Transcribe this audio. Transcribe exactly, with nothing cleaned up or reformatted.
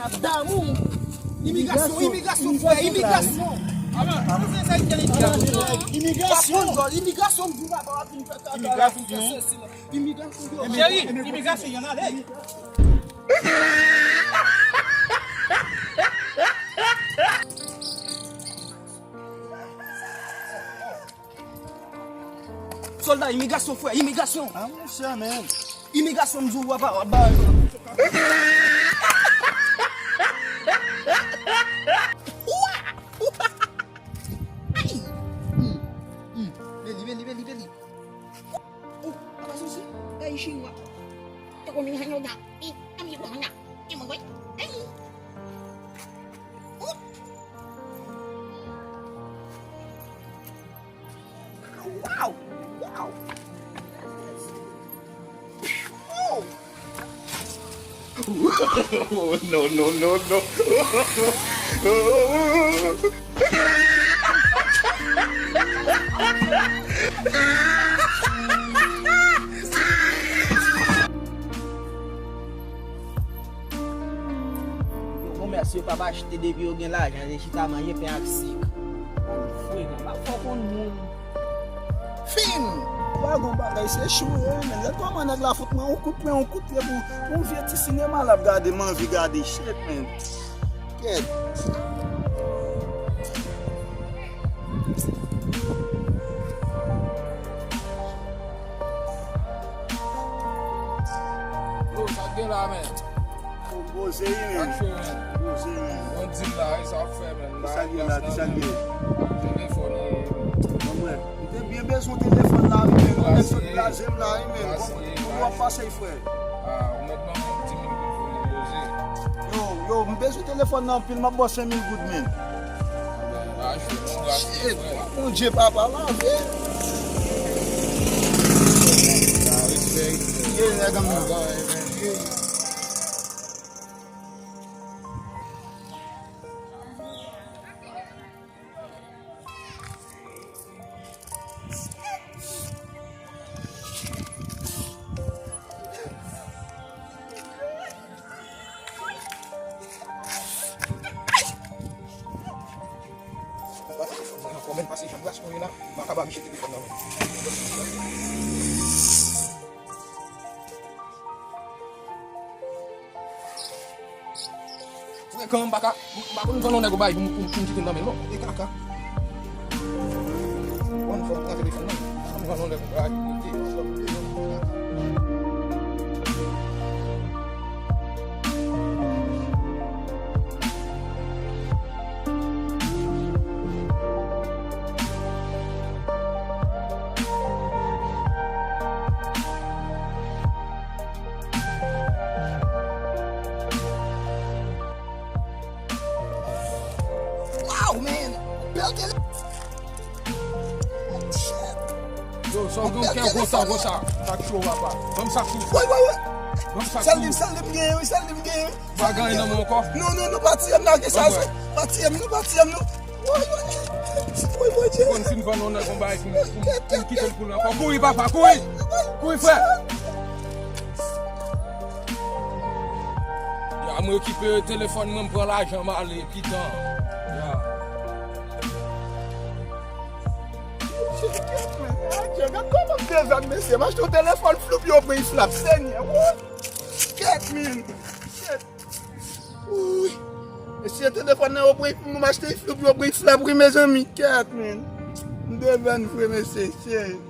Damou. Imigrasyon, imigrasyon, frè, imigrasyon. Imigrasyon. Imigrasyon, imigrasyon, imigrasyon. Cheri, imigrasyon, y en a. Sòlda, imigrasyon, frè, imigrasyon. Ah, monchè, men. Imigrasyon, m di w, w ap, w ap ba yo. Ay! Hmm, hmm. Beli, beli, beli, beli. Oh, apa sushi? Ay, chinwa. Te komi hanya da. Eh, ami ko hanya. Eh, mo boy. Ay. Oh. Wow! Wow! Oh! No, no, no, no. Yo, komès yo p ap achte depi yo gen lajan, se chita manje pen ak sik. Frekan, pa fò konn moun. Fin! Ou pa gon bagay, se chou yo ye, men. Lè kòman nèg la fout mwen yon kout pwen, yon kout pye pou, pou yon vye ti sinema l ap gade, m anvi gade shit, men. Kèt. Yo, sa k gen la, men? Poze wi, men. Poze, men. Bon, di m la, e sa w ap fè, men? Kisa l ye la? Kisa l ye? Telefòn, e. Bon, mwen, m te byen bezwen telefòn la, wi, men. Yon nèg sot blaze m la, wi, men. Kòman w ap pase, frè? Ah, ou mèt ban mwen di mil goud pou m poze. Yo, yo, m bezwen telefòn nan anpil, m ap ba w senk mil goud, men. Shit, Bondye, papa, lave. Respè, respè. Yeah, nèg an. Ankò menm pase jan gras mwen ye la, m pa ka ba misye telefòn nan men. Frekan, m pa ka, m pa konn vann yon nèg yon bagay pou m, pou m, pou m kite l nan men l non. E kaka. Bon, fò m pran telefòn nan. M pa konn vann yon nèg yon bagay pou m kite. Wow, man! Bèl tele-, oh, shit! Yo, sa w gen yon kè konsa, konsa. Sa k cho, papa. Ban m sa k cho. Woy, woy, woy! Ban m sa k cho. Sèl li, sèl li m genyen, wi, sèl li m genyen, wi. Pa gen anyen nan men w ankò? Non, non, non, pa tiye m, lage sa, frè. Pa tiye m, non, pa tiye m, non. Woy, woy, woy, Bondye. Konn fin vann yon nèg yon bagay pou m, pou m, pou m kite l pou l ankò. Kouri, papa, kouri! Kouri, frè! Ya, mwen okipe telefòn mwen, m pran lajan, m ale, pitan. Ya. Adye, gad kòman m devèn, mesye. M achte yon telefòn floup, yo pran flap, Senyè. Woy! Kèt, men. Kèt. Woy! Mesye, telefòn nan yo pran, m achte floup, yo pran flap, wi, mezanmi. Kèt, men. M devèn vre, mesye. Shit.